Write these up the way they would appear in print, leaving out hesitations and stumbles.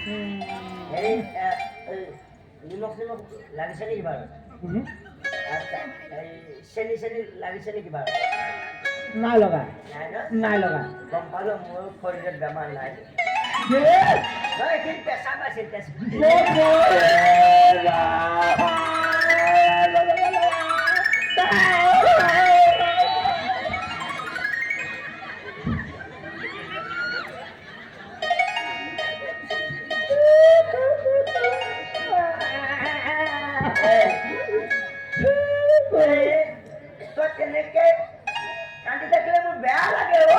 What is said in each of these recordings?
হেৰি, এই, নিমখ চিমখ লাগিছে নেকি বাৰু? আচ্ছা, এই চেনি চেনি লাগিছে নেকি বাৰু? নাই লগা। নাই ন? নাই লগা। গম পালো, মোৰ শৰীৰত বেমাৰ নাই। নহয়, এইখিনি পেচাব আছিল, পেচাব। এই, তই তেনেকে কান্দি থাকিলে মোৰ বেয়া লাগে ঐ।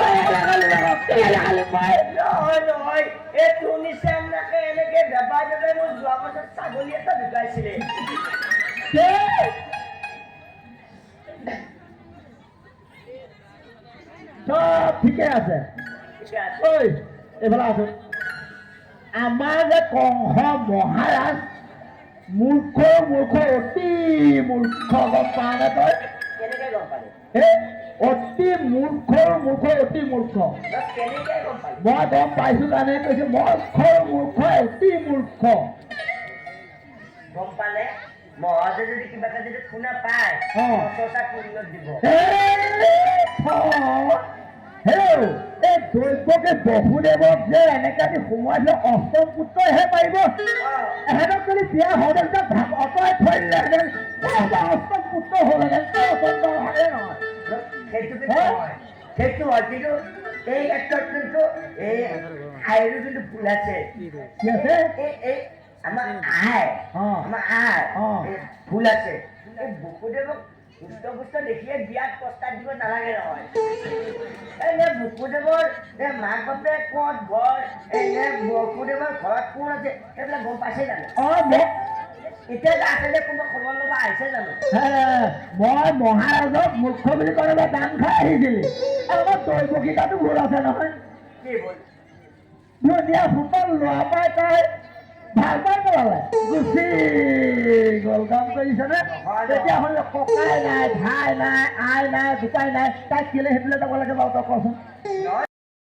নহয় নহয়, এই তোৰ নিচিনাকে এনেকে বেপাৰ বেপাৰ মোৰ যোৱা বছৰ ছাগলী এটা ঢুকাইছিলে। চব ঠিকে আছে। ঠিকে আছে। ঐ, এইফালে আছোন। আমাৰ যে কংস মহাৰাজ মূৰ্খ, মূৰ্খ, অতি মূৰ্খ, গম পাৱনে তই? কেনেকে গম পালি? হে, অতি মূৰ্খ, মূৰ্খ, অতি মূৰ্খ। তই কেনেকে গম পালি? মই গম পাইছো কাৰণে কৈছো, মূৰ্খ, মূৰ্খ, অতি মূৰ্খ। গম পালে মহাৰাজে যদি কিবা এটা যদি শুনা পায়, চৰ্চা পুণ্যত দিব। হেৰৌ, এই দৈৱকে বসুদেৱক যে এনেকে দি সোমোৱাইছিলে, অষ্টম পুত্ৰইহে পাৰিব। এহেঁতক যদি বিয়া হওঁতে যেতিয়া আঁতৰাই থৈ দিলেহেঁতেন, অষ্টম পুত্ৰ হ'লহেঁতেন, হয়নে নহয়? সেইটো কিন্তু হয়, সেইটো হয়, কিন্তু এই ক্ষেত্ৰত কিন্তু এই আইৰো কিন্তু ভুল আছে। কি আছে? এই এই আমাৰ আই, আমাৰ আই, এই ভুল আছে। এই বসুদেৱক হুষ্ট পুষ্ট দেখিয়ে বিয়াত প্ৰস্তাৱ দিব নালাগে নহয়। এই নে বসুদেৱৰ এই মাক বাপেক ক'ত ঘৰ, এই নে বসুদেৱৰ ঘৰত কোন আছে, সেইবিলাক গম পাইছে জানো? এতিয়া যে আছে যে, কোনোবা খবৰ ল'ব আহিছে জানো? হে, মই মহাৰাজক মূৰ্খ বুলি ক'লে দান খাই আহিছিলি। আমাৰ দৈৱকীতাতো ভুল আছে নহয়। কি ভুল? ধুনীয়া সুতল লোৱা পাই তাই ভাল পাই পেলালে, গুচি গ'ল। কাম কৰিছেনে? তেতিয়াহ'লে ককাই নাই, ভাই নাই, আই নাই, বোপাই নাই, তাই কেলে সেইটোলৈ যাব লাগে বাৰু, তই কচোন। নহয়।